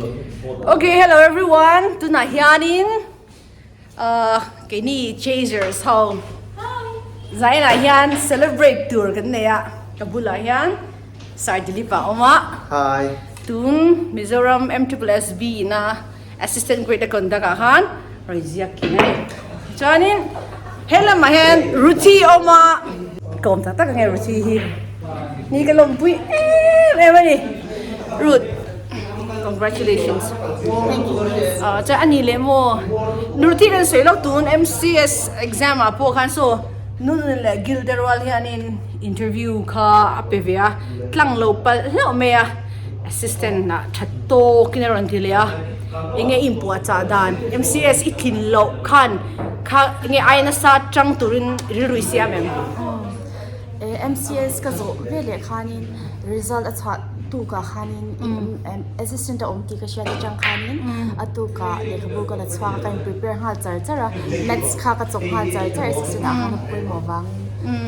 Okay, hello everyone. Tunah hianin uh, keini Chasers ho zainah hian celebrate tur kan nei a. Ka bulah hian Sir Dilip a awm a. Hi. Tun Mizoram MSSB ina Assistant Grade a conduct ah khan rawn ziak kin a ni. Chuanin he lamah hian Ruchi a awm a. Ka awm tak tak ang e Ruchi hi. Ni ka lawmpui em em a ni. Ruth, congratulations. Thank you. Ah, chuan a ni leh maw? Ruthi kan sawi lawk tun MCS exam ah pawh khan saw Nun leh Gil te rual hianin interview kha a pe ve a, tlang lo palh hlauh mai a. Assistant ah tha tawkin a rawn ti leh a, enge inpuahchah dan MCS i tlin loh khan kha enge ai nasa tang turin rilru i siam em? Aw, MCS ka zawh ve leh khanin result a chhuah tukah khanin assistant a awm tih ka hriat atang khanin a tukah lehkhabu ka la chhuak a, ka in prepare nghal char char a, maths kha ka chawk nghal char char assistant ah khan a pawimawh vangin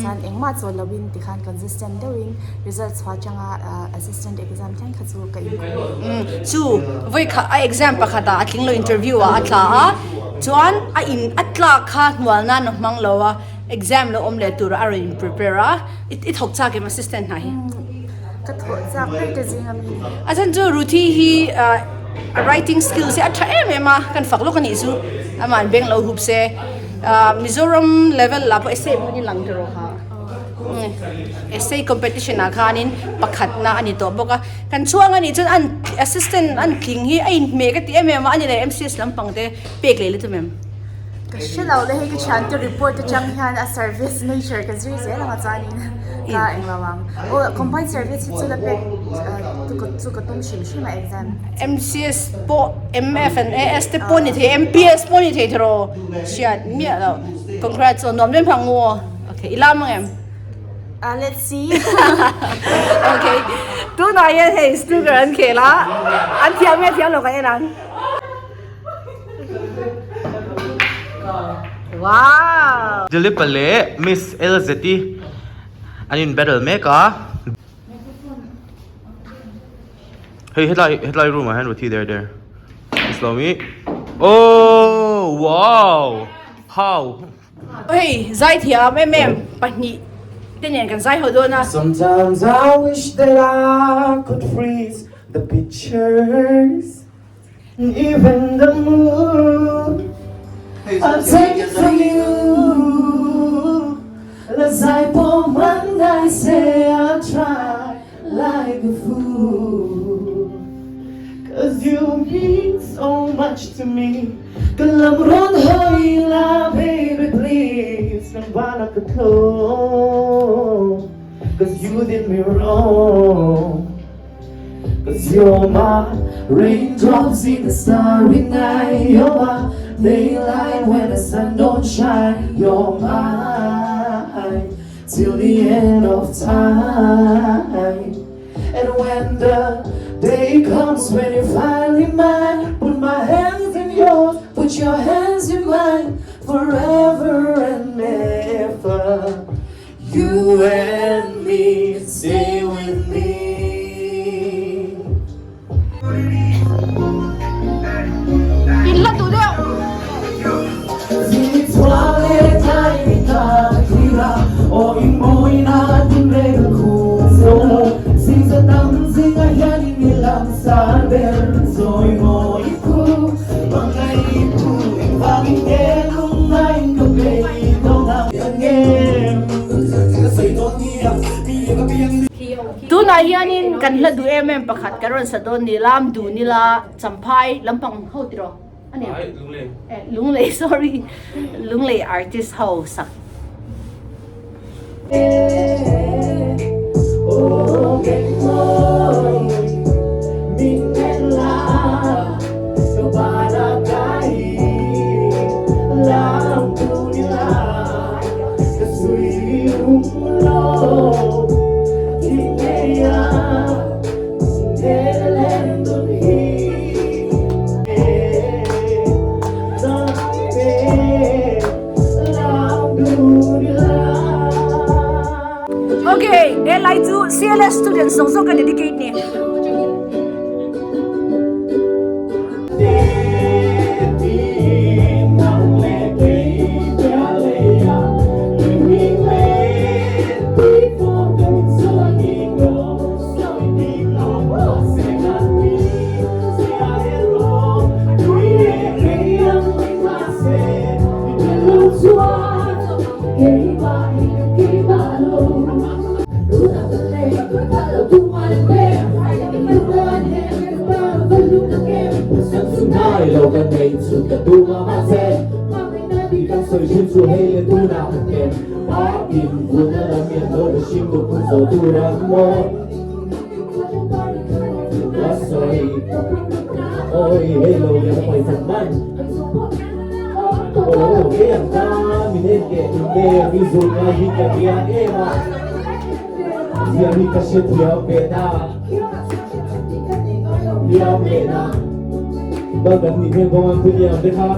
chuan engmah chawl lovin tikhan consistent deuhin Result chhuah atanga assistant exam thleng kha chu ka inkhawm. Chu vawi kha a exam pakhat ah a tling lo interview ah a tla a, chuan a in a tlak kha hnual nan a hmang lo a, exam lo awm leh tur ah a rawn in prepare a, i thawk chak em assistant hna hi? Ka thawh chak ber te zing a mi. A chhan chu Ruthi hi a writing skills hi a tha em em a, kan fak lawk a nih chu, amah an beng lo hup se, Mizoram level ah pawh essay pawh hi lang tiraw kha. Essay competition ah khanin pakhatna a ni tawh bawk a, kan chhuang a nih chuan an assistant an tling hi a inhmeh ka ti em em a, a ni leh MCS lampang te pek leh lutuk em? Ka hre lo le hei ka thiante report atang hian a service nature ka zir zel ang a chuanin ka englo ang aw combined service hi chu la pek chu ka tum hrim hrim a exam. MCS pawh MF and AS te pawh ni thei MPS pawh ni thei tiraw hriat miah loh congrats aw nuam lem hang u aw. Okay, i lam ang em? Let's see. Okay, tunah hian hei snooker an khel a, an thiam nge thiam lo kan en ang. Wow! Dilipa leh Miss Elzeti an in battle mek a. Hei hetlai hetlai room ah hian Ruthi there there. Miss Lomi. Oh wow! How? Hei zaithiam em em pahnih te nen kan zai ho dawn a. Sometimes I wish that I could freeze the pictures and even the moon I'll take it from you La zai pawh man ngai se I'll try like a fool Cause you mean so much to me Ka lam rawn hawi la baby please Nang bana ka thlawm Cause you did me wrong Cause you're my raindrops in the starry night You're my daylight when the sun don't shine You're mine till the end of time And when the day comes when you're finally mine Put my hands in yours, put your hands in mine Forever and ever You and me, stay with me In la duh deuh. Tunah hianin kan hla duh em em pakhat kan rawn sa dawn ni lam duh nila Champhai lampang ho tiraw a ni ang Lunglei sorry Lunglei artist ho sak. Okay, helai chu CLS students zawng zawng ka dedicate ni. Ngai lo ka nei chu ka duh mah mah che Ti kan sawi thin chu hei le tunah ka ken Partin vun a lam hian lo ka hring duh phun zo tur ang maw Ka sawi Awi hei lo lian a pawisa man Aw lo ngei ang ta min en ke in nge mi zul ngai hi ka ria em a Zia hi ka hrethiam ve ta Liam leh na Bal kan nih hmel bawk ang thu niam te kha.